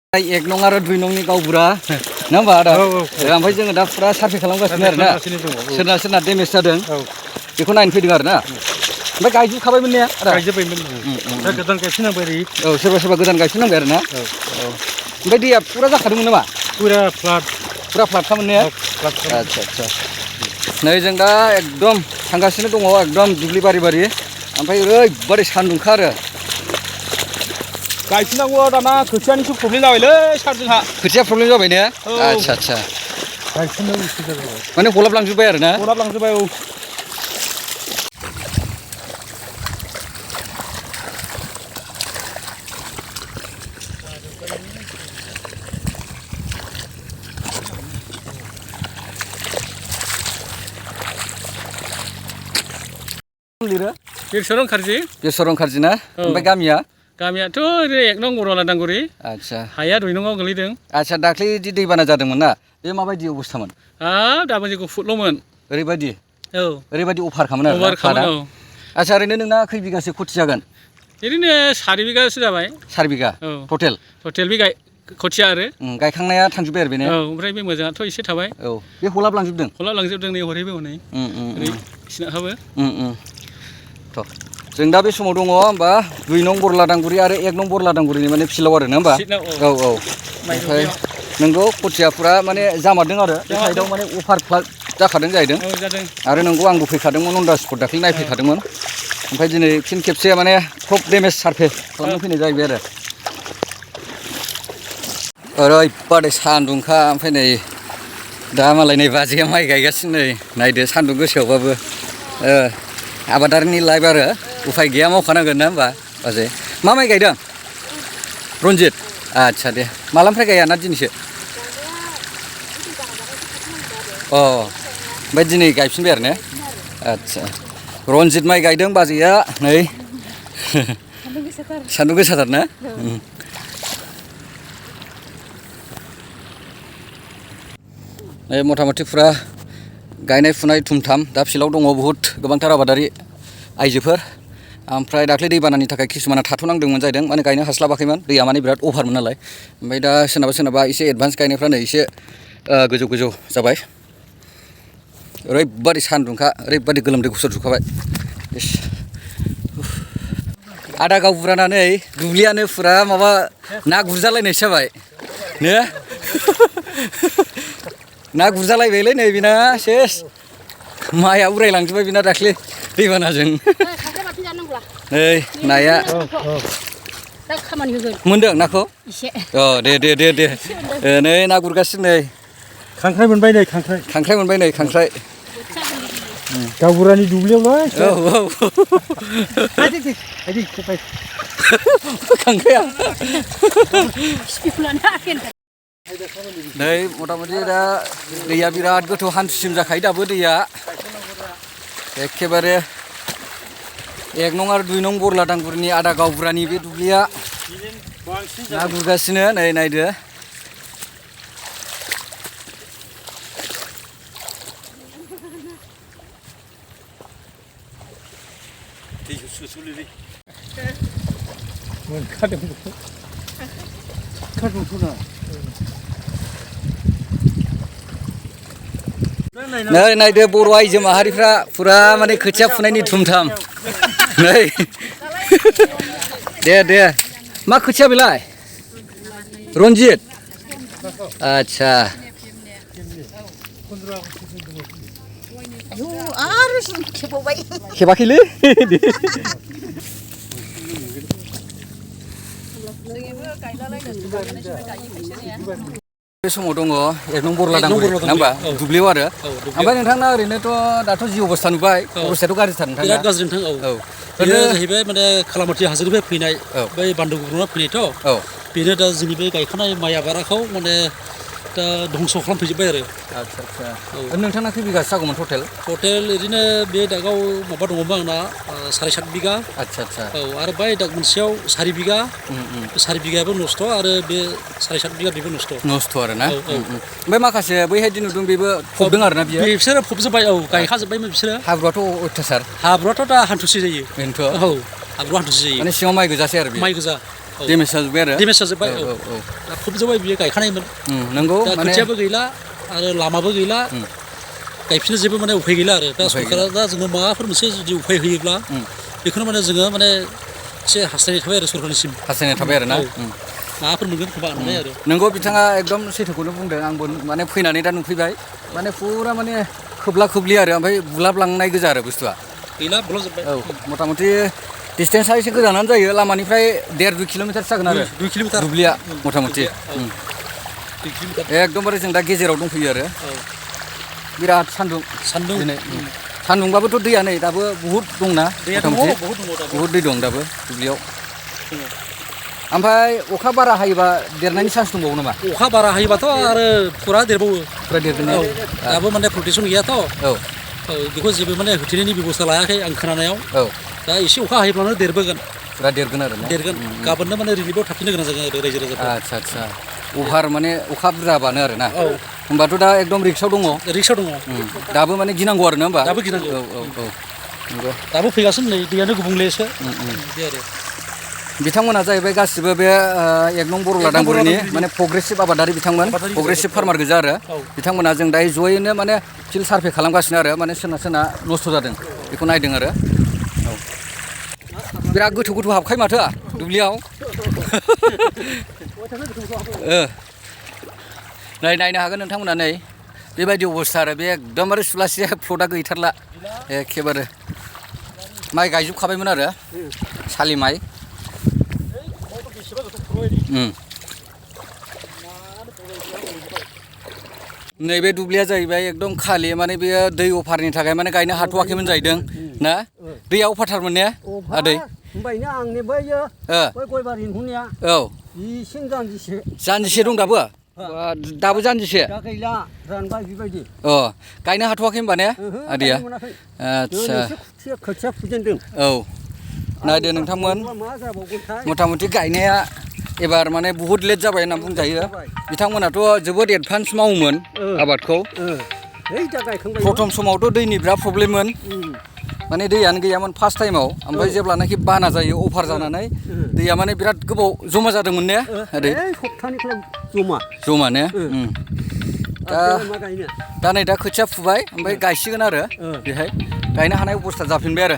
एक नं आरो दुइ नंनि गावबुरा ना होमबा आदा ओमफ्राय जोङो दा फुरा सार्भे खालामगासिनो आरो ना सोरना सोरना डेमेज जादों बेखौ नायनो फैदों आरो ना ओमफ्राय गायजोबखाबायमोन ने आदा गायजोबबायमोन दा गोदान गायफिननांबाय औ सोरबा सोरबा गोदान गायफिननांबाय आरो ना ओमफ्राय दैया फुरा जाखादोंमोन नामा फुरा फ्लाटखामोन ने आच्छा नै जों दा एकदम थांगासिनो दङ एकदम दुब्लि बारि बारि ओमफ्राय ओरैबादि सान्दुंखा आरो गायफिननांगौ दाना खोथियानिसो प्रब्लेम जाबायलै सार जोंहा खोथिया प्रब्लेम जाबाय ने आच्छा गायफिननो उसुबिदा जाबाय माने गलाबलांजोब्बाय आरो ना गलाबलांजोब्बाय औ लिरो बेसर ओंखारजि ना ओमफ्राय गामिया गामियाथ' ओरै एक नं बरलादांगुरि आच्छा हाया दुइ नंआव गोलैदों आच्छा दाख्लै दि दैबाना जादोंमोन ना बे माबायदि अबस्थामोन दाबो जेखौ फुटल'मोन ओरैबायदि औ ओरैबायदि अभारखामोन आरो अभारखामोन औ आच्छा ओरैनो नोंना खै बिगासो खथि जागोन ओरैनो 4 बिगासो जाबाय 4 बिगा टटेल बे खोथिया आरो गायखांनाया थांजोब्बाय आरो बेनो औ ओमफ्राय बे मोजाङाथ' एसे थाबाय औ बे हलाबलांजोबदों नै हरैबो हनै ओरै सिनाहाबो जों दा बे समाव दङ होमबा 2 नं बरलादांगुरि आरो 1 नं बरलादांगुरिनि माने फिल्डआव आरो ना होमबा औ ओमफ्राय नोंगौ खोथियाफोरा माने जामारदों आरो बे साइडआव माने अभार फ्लाड जाखादों जाहैदों आरो नोंगौ आंबो फैखादोंमोन अन दा स्पट दाख्लै नायफैखादोंमन ओमफ्राय दिनै फिन खेबसे माने क्रप डेमेज सार्भे खालामनो फैनाय जाहैबाय आरो ओरैबादि सान्दुंखा ओमफ्राय नै दा मालाय नै बाजैया माइ गायगासिनो नै नायदो सान्दुं गोसायावबाबो आबादारिनि लाइफ आरो उफाय गैया मावखानांगोन ना होमबा बाजै मा माइ गायदों रन्जित आच्छा दे मालानिफ्राय गाया ना दिनैसो ओमफ्राय दिनै गायफिनबाय आरो ने आच्छा रन्जित माइ गायदों बाजैया नै सान्दुं गोसाथार ना मथा मथि फुरा गायनाय फुनाय थुमथाम दा फिल्डआव दङ बहुद गोबांथार आबादारि आइजोफोर ओमफ्राय दाख्लै दैबानानि थाखाय किसुमाना थाथ'नांदोंमोन जाहैदों माने गायनो हास्लाबाखैमोन दैया माने बिराद अभारमोन नालाय ओमफ्राय दा सोरनाबा एसे एडभान्स गायनायफ्रा नै एसे गोजौ जाबाय ओरैबादि सान्दुंखा ओरैबादि गोलोमदै गसरजोबखाबाय आदा गावबुराना नै दुब्लियानो फुरा माबा ना गुरजालायनायसो जाबाय ने ना गुरजालायबायलै नै बिना सेस माइआ उरायलांजोब्बाय बिना दाख्लै दैबानाजों नै नाया मोनदों नाखौ दे नै ना गुरगासिनो नै खांख्राइ मोनबाय नै खांख्राइ गावबुरानि दुब्लियावलाय खांख्राइआ नै मथा मथि दा दैया बिराद गोथौ हान्थुसिम जाखायो दाबो दैया एखेबारे 1 नं आरो 2 नं बरलादांगुरिनि आदा गावबुरानि बे दुब्लिया ना गुरगासिनो नै नायदो नै नायदो बर' आइजो माहारिफ्रा फुरा माने खोथिया फुनायनि थुमथाम नै दे मा खोथिया बेलाय रन्जित आच्छा खेबाखैलै बे समाव दङ 1 नं बरलादांगुरि नङा होमबा दुब्लियाव आरो ओमफ्राय नोंथांना ओरैनोथ' दाथ' जि अबस्था नुबाय अबस्थायाथ' गाज्रिथार नोंथां बिराद गाज्रि नोंथां बेनो जाहैबाय माने खालामाथि हाजोनिफ्राय फैनाय बै बान्दोगुरुना फैनायथ' बेनो दा जोंनि बे गायखानाय माइ आबादखौ माने दा धंस' खालामफैजोब्बाय आरो आच्छा नोंथांना खै बिगासो जागौमोन टटेल ओरैनो बे दागाव माबा दङमोन आंना 7.5 बिगा आच्छा आरो बै दाग मोनसेयाव 4 बिगा 4 बिगायाबो नस्थ' आरो बे 7.5 बिगा बेबो नस्थ' आरो ना ओमफ्राय माखासे बैहाय दि नुदों बेबो फबदों आरो ना बिसोरो फबजोब्बाय गायखाजोब्बायमोन बिसोरो हाब्रुआथ' अयथासार हाब्रुआथ' दा हान्थुसे जायो बेनोथ' हाब्रुआ हान्थुसे जायो माने सिङाव माइ गोजासै आरो माइ गोजा डेमेज जाजोब्बाय आरो डेमेज जाजोब्बाय औ दा फबजोब्बाय बियो गायखानायमोन नंगौ दा माने खोथियाबो गैला आरो लामाबो गैला गायफिननो जेबो माने उफाय गैला आरो दा सरकारा दा जोङो माबाफोर मोनसे जुदि उफाय होयोब्ला बेखौनो माने जोङो माने एसे हास्थायनाय थाबाय आरो सरकारनिसिम हास्थायनाय थाबाय आरो ना माबाफोर मोनगोन खोमा होननानै आरो नंगौ बिथाङा एकदम सैथोखौनो बुंदों आंबो माने फैनानै दा नुफैबाय माने फुरा माने खोबला खोबलि आरो ओमफ्राय बुलाबलांनाय गोजा आरो बुस्थुआ गैला बुलाजोब्बाय औ मथा मथि डिसटेन्सआ एसे गोजानानो जायो लामानिफ्राय 1.5-2 किल'मिटारसो जागोन आरो 2 किल'मिटार दुब्लिया मथा मथि 2 किल'मिटार एकदमबारे जों दा गेजेराव दंफैयो आरो बिराद सान्दुं दिनै सान्दुंबाबोथ' दैया नै दाबो बुहुद दंना मथा मथि बुहुद दै दं दाबो दुब्लियाव ओमफ्राय अखा बारा हायोबा देरनायनि चान्स दंबावो नामा अखा बारा हायोबाथ' आरो फुरा देरबावो फुरा देरगोन दाबो माने प्रटेकसन गैयाथ' औ बेखौ जेबो माने होथेनायनि बेबस्था लायाखै आं खोनानायाव औ दा एसे अखा हायोब्लानो देरबोगोन फुरा देरगोन आरो देरगोन गाबोननो माने रिलिफआव थाफिननो गोनां जागोन आरो रायजो राजाफ्रा आदसा अभार माने अखा बुरजाबानो आरो ना होमबाथ' दा एकदम रिक्सआव दङ दाबो माने गिनांगौ आरो ना होमबा दाबो गिनांगौ औ नंगौ दाबो फैगासिनो नै दैयानो गुबुंलेसो बिदि आरो बिथांमोना जाहैबाय गासिबो बे 1 नं बर' लादांगुरिनि माने प्रग्रेसिभ आबादारि बिथांमोन प्रग्रेसिभ फार्मार गोजा आरो बिथांमोना जों दायो जयैनो माने फिल्ड सार्भे खालामगासिनो आरो माने सोरना नस्थ' जादों बेखौ नायदों आरो औ बिराद गोथौ हाबखायो माथो दुब्लियाव नायनो हागोन नोंथांमोना नै बेबायदि अबस्था आरो बे एकदमबारे सुलासे फ्लटआ गैथारला एखेबारे माइ गायजोबखाबायमोन आरो सालि माइ नैबे दुब्लिया जाहैबाय एकदम खालि माने बेयो दै अफारनि थाखाय माने गायनो हाथ'वाखैमोन जाहैदों ना दैया अफारथारमोन ने आदै ओमफ्रायनो आंनि बैयो बै गयबारि नुहुरनाया औ इसिं जानजिसे दं दाबो जानजिसे दा गैला रानबाय बेबायदि गायनो हाथ'वाखै होनबा ने आदैया आदसा खोथिया फुजेनदों औ नायदो नोंथांमोन मथा मथि गायनाया एबार माने बुहुद लेट जाबाय होनना बुंजायो बिथांमोनाथ' जोबोद एडभान्स मावोमोन आबादखौ प्रथम समावथ' दैनि बिराद प्रब्लेममोन माने दैयानो गैयामोन फार्स्ट टाइमाव ओमफ्राय जेब्लानाखि बाना जायो अभार जानानै दैया माने बिराद गोबाव जमा जादोंमोन ने ओरै जमा ने दा नै दा खोथिया फुबाय ओमफ्राय गायसिगोन आरो बेहाय गायनो हानाय अबस्था जाफिनबाय आरो